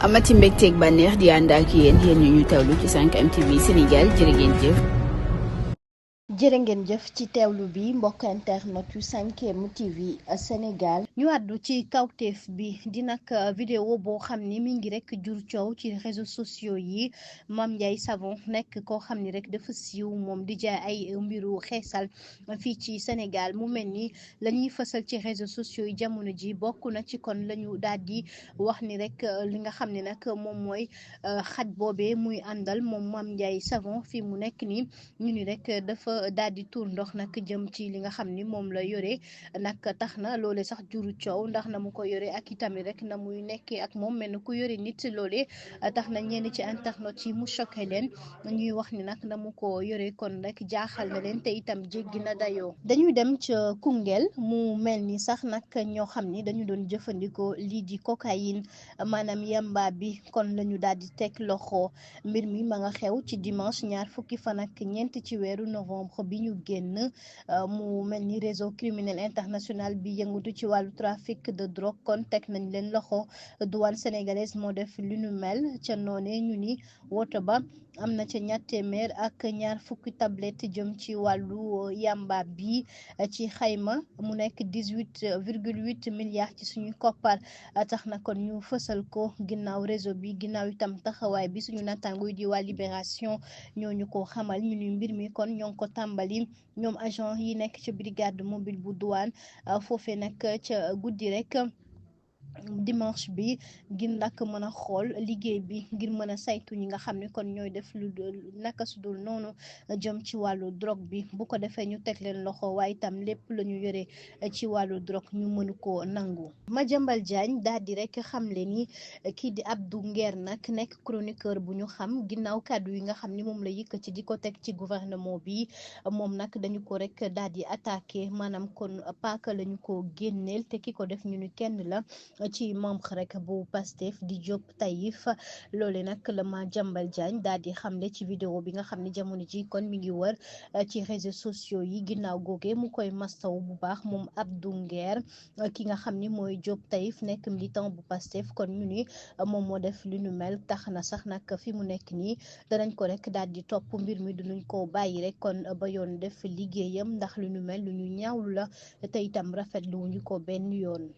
amati mbégteeg bànneex di ànd ak yéen ñu teewlu ci 5M TV Sénégal jërë ngeen jëf. jërë ngeen jëf ci teewlu bi mbokk internet yu 5M TV Sénégal ñu àddu ci kawteef bi di nag vidéo boo xam ni mi ngi rek jur coow ci réseaux sociaux yi Mame Ndiaye Savon nekk koo xam ni rek dafa siiw moom di jaay ay mbiru xeesal fii ci Sénégal mu mel ni la ñuy fësal ci réseaux sociaux yi jamono ji bokk na ci kon la ñu daal di wax ni rek li nga xam ne nag moom mooy xaj boobee muy àndal moom Mame Ndiaye Savon fi mu nekk nii ñu ni rek dafa daal di tuur ndox nag jëm ci li nga xam ni moom la yore nag tax na loole sax juru coow ndax na mu ko yore ak itamit rek na muy nekkee ak moom mel na ku yore nit loole tax na ñenn ci internet yi mu choqué leen ñuy wax ni nag na mu ko yore kon rek jaaxal na leen te itam jéggi na dayoo. dañuy dem ca Koungheul mu mel ni sax nag ñoo xam ni dañu doon jëfandikoo lii di cocaïne maanaam yamba bi kon lañu daal di teg loxo mbir mi ma nga xew ci dimanche ñaar fukki fan ak ñeent ci weeru novembre bi ñu génn mu mel ni réseau criminel international bi yëngatu ci wàllu trafic de drogue kon teg nañ leen loxo douane sénégalaise moo def lu nu mel ca noone ñu ni woto ba am na ca ñaar téeméer ak ñaar fukki tablette jëm ci wàllu yamba bi ci xayma mu nekk 18,8 milliards ci suñu koppar tax na kon ñu fësal ko ginnaaw réseau bi ginnaaw itam taxawaay bi suñu nattaango yi di waa Libération ñooñu ko xamal ñu ni mbir mi kon ñoo ngi ko tàmbali ñoom agent yi nekk ca brigade mobile bu douane foofee nag ca guddi rek dimanche bi ngir nag mën a xool liggéey bi ngir mën a saytu ñi nga xam ne kon ñooy def lu naka sudul noonu jëm ci wàllu drogue bi bu ko defee ñu teg leen loxo waaye itam lépp la ñu yore ci wàllu drogue ñu mënu ko nangu. Madiambal Diagne daal di rek xamle ni kii di Abdou Nguer nag nekk chroniqueur bu ñu xam ginnaaw kàddu yi nga xam ni moom la yëkkati di ko teg ci gouvernement bi moom nag dañu ko rek daal di attaqué maanaam kon paaka lañu ko génneel te ki ko def ñu ni kenn la ci membre rek bu Pastef di Diop Taïf loole nag la Madiambal Diagne daal di xamle ci vidéo bi nga xam ne jamono ji kon mi ngi wër ci réseaux sociaux yi ginnaaw googe mu koy mastaw bu baax moom Abdou Nguer ki nga xam ni mooy Diop Taïf nekk militant bu Pastef kon ñu ni moom moo def lu nu mel tax na sax nag fi mu nekk nii danañ ko rek daal di topp mbir mi dunuñ ko bàyyi rek kon ba yoon def liggéeyam ndax lu nu mel lu ñu ñaawlu la te itam rafetlu wuñu ko benn yoon.